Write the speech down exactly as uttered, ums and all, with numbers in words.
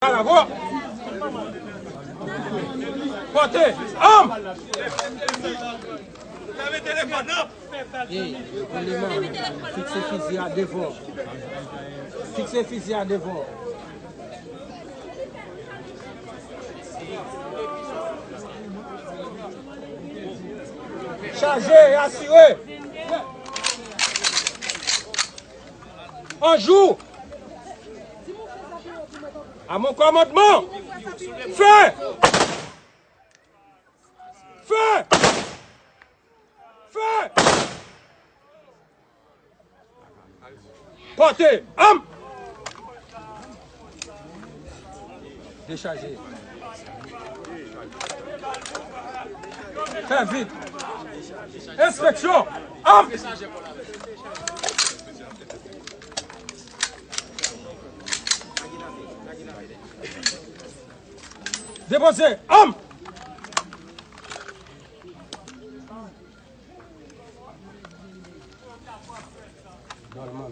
Bravo! Pòte! Arm! Ey, Oliman, fikse fizi a devan. Fikse fizi a devan. Chaje e asire. Anjou. A mon kòmandman. Fè! Fè! Fè! Pòte! Arm! Dechaje. Fè vit. Enspeksyon! Arm! Depoze! Arm! Nòmal.